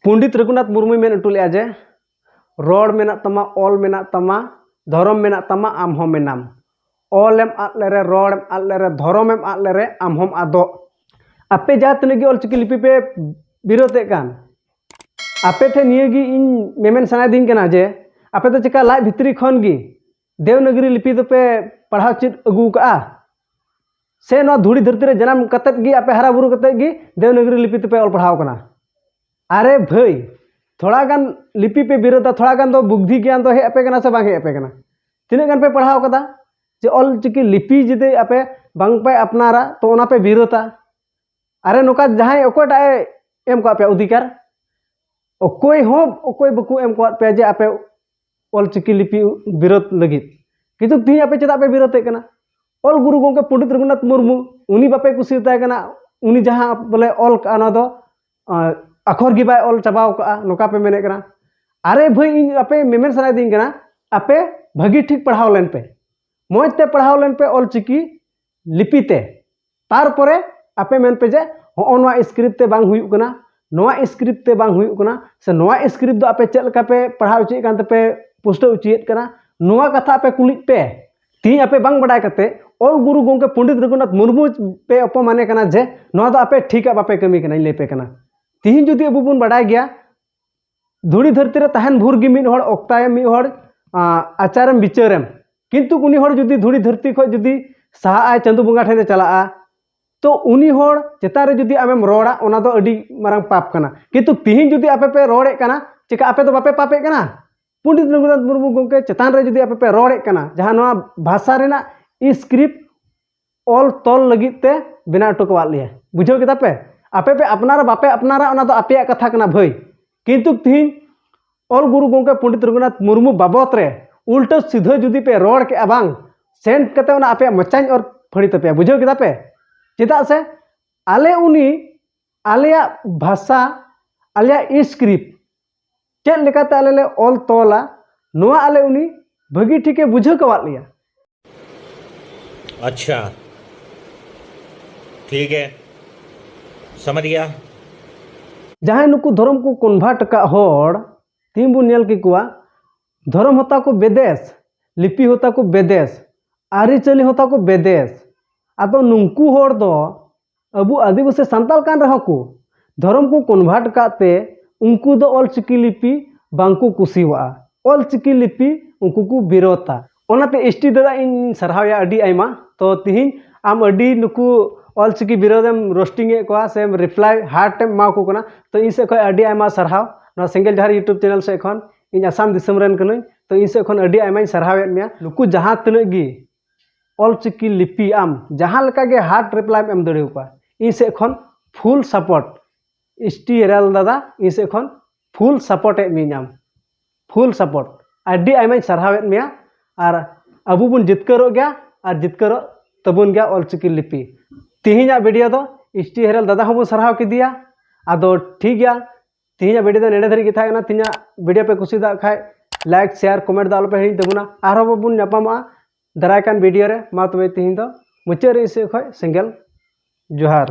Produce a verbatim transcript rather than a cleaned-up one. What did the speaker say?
ᱯᱚᱱᱰᱤᱛ ᱨᱚᱜᱷᱩᱱᱟᱛᱷ ᱢᱩᱨᱢᱩᱭ ᱢᱮᱱ ᱦᱚᱴᱚ ᱞᱮᱫᱼᱟ ᱡᱮ, ᱨᱚᱲ ᱢᱮᱱᱟᱜ ᱛᱟᱢᱟ, ᱚᱞ ᱢᱮᱱᱟᱜ ᱛᱟᱢᱟ, ᱫᱷᱚᱨᱚᱢ ᱢᱮᱱᱟᱜ ᱛᱟᱢᱟ, ᱟᱢ ᱦᱚᱸ ᱢᱮᱱᱟᱢ᱾ ᱚᱞᱮᱢ ᱟᱫ ᱞᱮᱨᱮ, ᱨᱚᱲᱮᱢ ᱟᱫ ᱞᱮᱨᱮ, ᱫᱷᱚᱨᱚᱢᱮᱢ ᱟᱫ ᱞᱮᱨᱮ, ᱟᱢ ᱦᱚᱸᱢ ᱟᱫᱚᱜ᱾ ᱟᱯᱮ ᱡᱟᱦᱟᱸ ᱛᱤᱱᱟᱹᱜ ᱜᱮ ᱚᱞᱪᱤᱠᱤ ᱞᱤᱯᱤ ᱯᱮ ᱵᱤᱨᱳᱫᱮᱫ ᱠᱟᱱ, ᱟᱯᱮ ᱴᱷᱮᱱ ᱱᱤᱭᱟᱹ ᱜᱮ ᱤᱧ ᱢᱮᱢᱮᱱ ᱥᱟᱱᱟᱭᱮᱫᱤᱧ ᱠᱟᱱᱟ ᱡᱮ, ᱟᱯᱮ ᱫᱚ ᱪᱮᱠᱟ ᱞᱟᱡ ᱵᱷᱤᱛᱨᱤ ᱠᱷᱚᱱ ᱜᱮ ᱫᱮᱣᱱᱟᱜᱽᱨᱤ ᱞᱤᱯᱤ ᱫᱚᱯᱮ ᱯᱟᱲᱦᱟᱣ ᱪᱮᱫ ᱟᱹᱜᱩ ᱠᱟᱜᱼᱟ? ᱥᱮ ᱱᱚᱣᱟ ᱫᱷᱩᱲᱤ ᱫᱷᱟᱹᱨᱛᱤ ᱨᱮ ᱡᱟᱱᱟᱢ ᱠᱟᱛᱮᱫ ᱜᱮ, ᱟᱯᱮ ᱦᱟᱨᱟ ᱵᱩᱨᱩ ᱠᱟᱛᱮᱫ ᱜᱮ ᱫᱮᱣᱱᱟᱜᱽᱨᱤ ᱞᱤᱯᱤ ᱛᱮᱯᱮ ᱚᱞ ᱯᱟᱲᱦᱟᱣ ᱠᱟᱱᱟ? ᱟᱨᱮ ᱵᱷᱟᱹᱭ, ᱛᱷᱚᱲᱟ ᱜᱟᱱ ᱞᱤᱯᱤ ᱯᱮ ᱵᱤᱨᱳᱫᱟ, ᱛᱷᱚᱲᱟ ᱜᱟᱱ ᱫᱚ ᱵᱩᱫᱽᱫᱷᱤ ᱜᱮᱭᱟᱱ ᱫᱚ ᱦᱮᱡ ᱟᱯᱮ ᱠᱟᱱᱟ ᱥᱮ ᱵᱟᱝ ᱦᱮᱡ ᱟᱯᱮ ᱠᱟᱱᱟ? ᱛᱤᱱᱟᱹᱜ ᱜᱟᱱ ᱯᱮ ᱯᱟᱲᱦᱟᱣ ᱠᱟᱫᱟ? ᱡᱮ ᱚᱞ ᱪᱤᱠᱤ ᱞᱤᱯᱤ ᱡᱩᱫᱤ ᱟᱯᱮ ᱵᱟᱝ ᱯᱮ ᱟᱯᱱᱟᱨᱟ, ᱛᱚ ᱚᱱᱟ ᱯᱮ ᱵᱤᱨᱳᱫᱟ᱾ ᱟᱨᱮ ᱱᱚᱝᱠᱟ ᱡᱟᱦᱟᱸᱭ ᱚᱠᱚᱭᱴᱟᱜ ᱮ ᱮᱢ ᱠᱟᱜ ᱯᱮᱭᱟ ᱚᱫᱷᱤᱠᱟᱨ? ᱚᱠᱚᱭ ᱦᱚᱸ ᱚᱠᱚᱭ ᱵᱟᱠᱚ ᱮᱢ ᱠᱟᱜ ᱯᱮᱭᱟ ᱡᱮ ᱟᱯᱮ ᱚᱞ ᱪᱤᱠᱤ ᱞᱤᱯᱤ ᱵᱤᱨᱳᱫ ᱞᱟᱹᱜᱤᱫ᱾ ᱠᱤᱱᱛᱩ ᱛᱤᱦᱤᱧ ᱟᱯᱮ ᱪᱮᱫᱟᱜ ᱯᱮ ᱵᱤᱨᱳᱫᱮᱫ ᱠᱟᱱᱟ? ᱚᱞ ᱜᱩᱨᱩ ᱜᱚᱢᱠᱮ ᱯᱚᱱᱰᱤᱛ ᱨᱚᱜᱷᱩᱱᱟᱛᱷ ᱢᱩᱨᱢᱩ, ᱩᱱᱤ ᱵᱟᱯᱮ ᱠᱩᱥᱤᱭᱟᱛᱟᱭ ᱠᱟᱱᱟ, ᱩᱱᱤ ᱡᱟᱦᱟᱸ ᱵᱚᱞᱮ ᱚᱞ ᱠᱟᱜᱼᱟ, ᱚᱱᱟ ᱫᱚ, ᱟᱸ, ᱟᱠᱷᱚᱨ ᱜᱮ ᱵᱟᱭ ᱚᱞ ᱪᱟᱵᱟᱣ ᱠᱟᱜᱼᱟ, ᱱᱚᱝᱠᱟ ᱯᱮ ᱢᱮᱱᱮᱫ ᱠᱟᱱᱟ᱾ ᱟᱨᱮ ᱵᱷᱟᱹᱭ, ᱤᱧ ᱟᱯᱮ ᱢᱮᱢᱮᱱ ᱥᱟᱱᱟᱭᱮᱫᱤᱧ ᱠᱟᱱᱟ, ᱟᱯᱮ ᱵᱷᱟᱹᱜᱤ ᱴᱷᱤᱠ ᱯᱟᱲᱦᱟᱣ ᱞᱮᱱ ᱯᱮ, ᱢᱚᱡᱽ ᱛᱮ ᱯᱟᱲᱦᱟᱣ ᱞᱮᱱ ᱯᱮ ᱚᱞ ᱪᱤᱠᱤ ᱞᱤᱯᱤ ᱛᱮ᱾ ᱛᱟᱨᱯᱚᱨᱮ ᱟᱯᱮ ᱢᱮᱱ ᱯᱮ ᱡᱮ, "ᱦᱚᱸᱜᱼᱚ ᱱᱚᱣᱟ ᱥᱠᱨᱤᱯᱴ ᱛᱮ ᱵᱟᱝ ᱦᱩᱭᱩᱜ ᱠᱟᱱᱟ, ᱱᱚᱣᱟ ᱥᱠᱨᱤᱯᱴ ᱛᱮ ᱵᱟᱝ ᱦᱩᱭᱩᱜ ᱠᱟᱱᱟ, ᱥᱮ ᱱᱚᱣᱟ ᱥᱠᱨᱤᱯᱴ ᱫᱚ ᱟᱯᱮ ᱪᱮᱫ ᱞᱮᱠᱟ ᱯᱮ ᱯᱟᱲᱦᱟᱣ ᱦᱚᱪᱚᱭᱮᱫ ᱠᱟᱱ ᱛᱮᱯᱮ ᱯᱩᱥᱴᱟᱹᱣ ᱦᱚᱪᱚᱭᱮᱫ ᱠᱟᱱᱟ?" ᱱᱚᱣᱟ ᱠᱟᱛᱷᱟ ᱟᱯᱮ ᱠᱩᱞᱤᱜ ᱯᱮ᱾ ᱛᱤᱦᱤᱧ ᱟᱯᱮ ᱵᱟᱝ ᱵᱟᱰᱟᱭ ᱠᱟᱛᱮ ᱚᱞ ᱜᱩᱨᱩ ᱜᱚᱢᱠᱮ ᱯᱚᱱᱰᱤᱛ ᱨᱚᱜᱷᱩᱱᱟᱛᱷ ᱢᱩᱨᱢᱩ ᱯᱮ ᱚᱯᱚᱢᱟᱱᱮ ᱠᱟᱱᱟ ᱡᱮ, ᱱᱚᱣᱟ ᱫᱚ ᱟᱯᱮ ᱴᱷᱤᱠᱟᱜ ᱵᱟᱯᱮ ᱠᱟᱹᱢᱤ ᱠᱟᱱᱟ, ᱤᱧ ᱞᱟᱹᱭ ᱯᱮ ᱠᱟᱱᱟ᱾ ᱛᱤᱦᱤᱧ ᱡᱩᱫᱤ ᱟᱵᱚ ᱵᱚᱱ ᱵᱟᱰᱟᱭ ᱜᱮᱭᱟ, ᱫᱷᱩᱲᱤ ᱫᱷᱟᱹᱨᱛᱤ ᱨᱮ ᱛᱟᱦᱮᱱ ᱵᱷᱳᱨ ᱜᱮ ᱢᱤᱫ ᱦᱚᱲ ᱚᱠᱛᱟᱭᱮᱢ, ᱢᱤᱫ ᱦᱚᱲ, ᱟᱸ, ᱟᱪᱟᱨᱮᱢ, ᱵᱤᱪᱟᱹᱨᱮᱢ᱾ ᱠᱤᱱᱛᱩ ᱩᱱᱤ ᱦᱚᱲ ᱡᱩᱫᱤ ᱫᱷᱩᱲᱤ ᱫᱷᱟᱹᱨᱛᱤ ᱠᱷᱚᱱ ᱡᱩᱫᱤ ᱥᱟᱦᱟᱜ ᱟᱭ, ᱪᱟᱸᱫᱚ ᱵᱚᱸᱜᱟ ᱴᱷᱮᱱᱮ ᱪᱟᱞᱟᱜᱼᱟ, ᱛᱚ ᱩᱱᱤ ᱦᱚᱲ ᱪᱮᱛᱟᱱ ᱨᱮ ᱡᱩᱫᱤ ᱟᱢᱮᱢ ᱨᱚᱲᱟ, ᱚᱱᱟ ᱫᱚ ᱟᱹᱰᱤ ᱢᱟᱨᱟᱝ ᱯᱟᱯ ᱠᱟᱱᱟ᱾ ᱠᱤᱱᱛᱩ ᱛᱤᱦᱤᱧ ᱡᱩᱫᱤ ᱟᱯᱮ ᱯᱮ ᱨᱚᱲᱮᱫ ᱠᱟᱱᱟ, ᱪᱮᱠᱟ ᱟᱯᱮ ᱫᱚ ᱵᱟᱯᱮ ᱯᱟᱯᱮᱫ ᱠᱟᱱᱟ? ᱯᱚᱱᱰᱤᱛ ᱨᱚᱜᱷᱩᱱᱟᱛᱷ ᱢᱩᱨᱢᱩ ᱜᱚᱢᱠᱮ ᱪᱮᱛᱟᱱ ᱨᱮ ᱡᱩᱫᱤ ᱟᱯᱮ ᱯᱮ ᱨᱚᱲᱮᱫ ᱠᱟᱱᱟ, ᱡᱟᱦᱟᱸ ᱱᱚᱣᱟ ᱵᱷᱟᱥᱟ ᱨᱮᱱᱟᱜ ᱥᱠᱨᱤᱯᱴ ᱚᱞ ᱛᱚᱞ ᱞᱟᱹᱜᱤᱫ ᱛᱮ ᱵᱮᱱᱟᱣ ᱦᱚᱴᱚ ᱠᱟᱣᱟᱫ ᱞᱮᱭᱟ᱾ ᱵᱩᱡᱷᱟᱹᱣ ᱠᱮᱫᱟ ᱯᱮ? ᱟᱯᱮ ᱯᱮ ᱟᱯᱱᱟᱨᱟ ᱵᱟᱯᱮ ᱟᱯᱱᱟᱨᱟ, ᱚᱱᱟ ᱫᱚ ᱟᱯᱮᱭᱟᱜ ᱠᱟᱛᱷᱟ ᱠᱟᱱᱟ ᱵᱷᱟᱹᱭ᱾ ᱠᱤᱱᱛᱩ ᱛᱤᱦᱤᱧ ᱚᱞ ᱜᱩᱨᱩ ᱜᱚᱢᱠᱮ ᱯᱚᱱᱰᱤᱛ ᱨᱚᱜᱷᱩᱱᱟᱛᱷ ᱢᱩᱨᱢᱩ ᱵᱟᱵᱚᱛ ᱨᱮ ᱩᱞᱴᱟᱹ ᱥᱤᱫᱷᱟᱹ ᱡᱩᱫᱤ ᱯᱮ ᱨᱚᱲ ᱠᱮᱜᱼᱟ ᱵᱟᱝ, ᱥᱮᱱ ᱠᱟᱛᱮ ᱚᱱᱟ ᱟᱯᱮᱭᱟᱜ ᱢᱚᱪᱟᱧ ᱚᱨ ᱯᱷᱟᱹᱲᱤ ᱛᱟᱯᱮᱭᱟ᱾ ᱵᱩᱡᱷᱟᱹᱣ ᱠᱮᱫᱟ ᱯᱮ? ᱪᱮᱫᱟᱜ ᱥᱮ ᱟᱞᱮ ᱩᱱᱤ, ᱟᱞᱮᱭᱟᱜ ᱵᱷᱟᱥᱟ, ᱟᱞᱮᱭᱟᱜ ᱥᱠᱨᱤᱯᱴ ᱪᱮᱫ ᱞᱮᱠᱟᱛᱮ ᱟᱞᱮ ᱞᱮ ᱚᱞ ᱛᱚᱞᱟ, ᱱᱚᱣᱟ ᱟᱞᱮ ᱩᱱᱤ ᱵᱷᱟᱹᱜᱤ ᱴᱷᱤᱠᱮ ᱵᱩᱡᱷᱟᱹᱣ ᱠᱟᱣᱟᱫ ᱞᱮᱭᱟ᱾ अच्छा, ठीक है, समझ गया। ᱡᱟᱦᱟᱸᱭ ᱱᱩᱠᱩ ᱫᱷᱚᱨᱚᱢ ᱠᱚ ᱠᱚᱱᱵᱷᱟᱨᱴ ᱟᱠᱟᱫ ᱦᱚᱲ, ᱛᱤᱦᱤᱧ ᱵᱚᱱ ᱧᱮᱞ ᱠᱮᱠᱚᱣᱟ, ᱫᱷᱚᱨᱚᱢ ᱦᱚᱸᱛᱟ ᱠᱚ ᱵᱮᱫᱮᱥ, ᱞᱤᱯᱤ ᱦᱚᱸᱛᱟ ᱠᱚ ᱵᱮᱫᱮᱥ, ᱟᱹᱨᱤᱪᱟᱹᱞᱤ ᱦᱚᱸᱛᱟ ᱠᱚ ᱵᱮᱫᱮᱥ, ᱟᱫᱚ ᱱᱩᱝᱠᱩ ᱦᱚᱲ ᱫᱚ ᱟᱵᱚ ᱟᱹᱫᱤᱵᱟᱹᱥᱤ ᱥᱟᱱᱛᱟᱲ ᱠᱟᱱ ᱨᱮᱦᱚᱸ ᱠᱚ ᱫᱷᱚᱨᱚᱢ ᱠᱚ ᱠᱚᱱᱵᱷᱟᱨᱴ ᱟᱠᱟᱫ ᱛᱮ ᱩᱱᱠᱩ ᱫᱚ ᱚᱞᱪᱤᱠᱤ ᱞᱤᱯᱤ ᱵᱟᱝᱠᱚ ᱠᱩᱥᱤᱣᱟᱜᱼᱟ᱾ ᱚᱞᱪᱤᱠᱤ ᱞᱤᱯᱤ ᱩᱱᱠᱩ ᱠᱚ ᱵᱤᱨᱳᱫᱷᱟ᱾ ᱚᱱᱟᱛᱮ ᱮᱥ ᱴᱤ ᱫᱟᱫᱟ ᱤᱧ ᱥᱟᱨᱦᱟᱣᱮᱭᱟ ᱟᱹᱰᱤ ᱟᱭᱢᱟ᱾ ᱛᱚ ᱛᱤᱦᱤᱧ ᱟᱢ ᱟᱹᱰᱤ ᱱᱩᱠᱩ ᱚᱞᱪᱤᱠᱤ ᱵᱤᱨᱳᱫᱷ ᱮᱢ ᱨᱳᱥᱴᱤᱝ ᱮᱫ ᱠᱚᱣᱟ ᱥᱮ ᱨᱤᱯᱞᱟᱭ ᱦᱟᱨᱴ ᱮᱢ ᱮᱢᱟ ᱠᱚ ᱠᱟᱱᱟ, ᱛᱚ ᱤᱧ ᱥᱮᱫ ᱠᱷᱚᱱ ᱟᱹᱰᱤ ᱟᱭᱢᱟ ᱥᱟᱨᱦᱟᱣ᱾ ᱱᱚᱣᱟ ᱥᱮᱸᱜᱮᱞ ᱡᱟᱦᱟᱨ YouTube ᱪᱮᱱᱮᱞ ᱥᱮᱫ ᱠᱷᱚᱱ, ᱤᱧ ᱟᱥᱟᱢ ᱫᱤᱥᱚᱢ ᱨᱮᱱ ᱠᱟᱹᱱᱟᱹᱧ, ᱛᱚ ᱤᱧ ᱥᱮᱫ ᱠᱷᱚᱱ ᱟᱹᱰᱤ ᱟᱭᱢᱟᱧ ᱥᱟᱨᱦᱟᱣᱮᱫ ᱢᱮᱭᱟ᱾ ᱱᱩᱠᱩ ᱡᱟᱦᱟᱸ ᱛᱤᱱᱟᱹᱜ ᱜᱮ ᱚᱞᱪᱤᱠᱤ ᱞᱤᱯᱤ ᱟᱢ ᱡᱟᱦᱟᱸ ᱞᱮᱠᱟ ᱜᱮ ᱦᱟᱨᱴ ᱨᱤᱯᱞᱟᱭ ᱮᱢ ᱫᱟᱲᱮᱭᱟᱠᱚᱣᱟ, ᱤᱧ ᱥᱮᱫ ᱠᱷᱚᱱ ᱯᱷᱩᱞ ᱥᱟᱯᱳᱨᱴ᱾ ᱮᱥ ᱴᱤ ᱦᱮᱨᱟᱞ ᱫᱟᱫᱟ, ᱤᱧ ᱥᱮᱫ ᱠᱷᱚᱱ ᱯᱷᱩᱞ ᱥᱟᱯᱳᱨᱴ ᱮᱫ ᱢᱤᱭᱟᱹᱧ ᱟᱢ, ᱯᱷᱩᱞ ᱥᱟᱯᱳᱨᱴ᱾ ᱟᱹᱰᱤ ᱟᱭᱢᱟᱧ ᱥᱟᱨᱦᱟᱣᱮᱫ ᱢᱮᱭᱟ᱾ ᱟᱨ ᱟᱵᱚ ᱵᱚᱱ ᱡᱤᱛᱠᱟᱹᱨᱚᱜ ᱜᱮᱭᱟ ᱟᱨ ᱡᱤᱛᱠᱟᱹᱨᱚᱜ ᱛᱟᱵᱚᱱ ᱜᱮᱭᱟ ᱚᱞᱪᱤᱠᱤ ᱞᱤᱯᱤ᱾ ᱛᱮᱦᱮᱧᱟᱜ ᱵᱷᱤᱰᱤᱭᱳ ᱫᱚ ᱮᱥ ᱴᱤ ᱦᱮᱨᱟᱞ ᱫᱟᱫᱟ ᱦᱚᱸᱵᱚᱱ ᱥᱟᱨᱦᱟᱣ ᱠᱮᱫᱮᱭᱟ᱾ ᱟᱫᱚ ᱴᱷᱤᱠ ᱜᱮᱭᱟ, ᱛᱮᱦᱮᱧᱟᱜ ᱵᱷᱤᱰᱤᱭᱳ ᱫᱚ ᱱᱮᱰᱮ ᱫᱷᱟᱹᱨᱤᱡ ᱜᱮ ᱛᱟᱦᱮᱸ ᱠᱟᱱᱟ᱾ ᱛᱮᱦᱮᱧᱟᱜ ᱵᱷᱤᱰᱤᱭᱳ ᱯᱮ ᱠᱩᱥᱤᱭᱟᱜ ᱠᱷᱟᱡ ᱞᱟᱭᱤᱠ, ᱥᱮᱭᱟᱨ, ᱠᱚᱢᱮᱱᱴ ᱫᱚ ᱟᱞᱚᱯᱮ ᱦᱤᱲᱤᱧ ᱛᱟᱵᱚᱱᱟ᱾ ᱟᱨᱦᱚᱸ ᱵᱚᱱ ᱧᱟᱯᱟᱢᱚᱜᱼᱟ ᱫᱟᱨᱟᱭ ᱠᱟᱱ ᱵᱷᱤᱰᱤᱭᱳ ᱨᱮ᱾ ᱢᱟ ᱛᱚᱵᱮ ᱛᱮᱦᱮᱧ ᱫᱚ ᱢᱩᱪᱟᱹᱫ ᱨᱮ ᱤᱧ ᱥᱮᱫ ᱠᱷᱚᱱ ᱥᱮᱸᱜᱮᱞ ᱡᱚᱦᱟᱨ᱾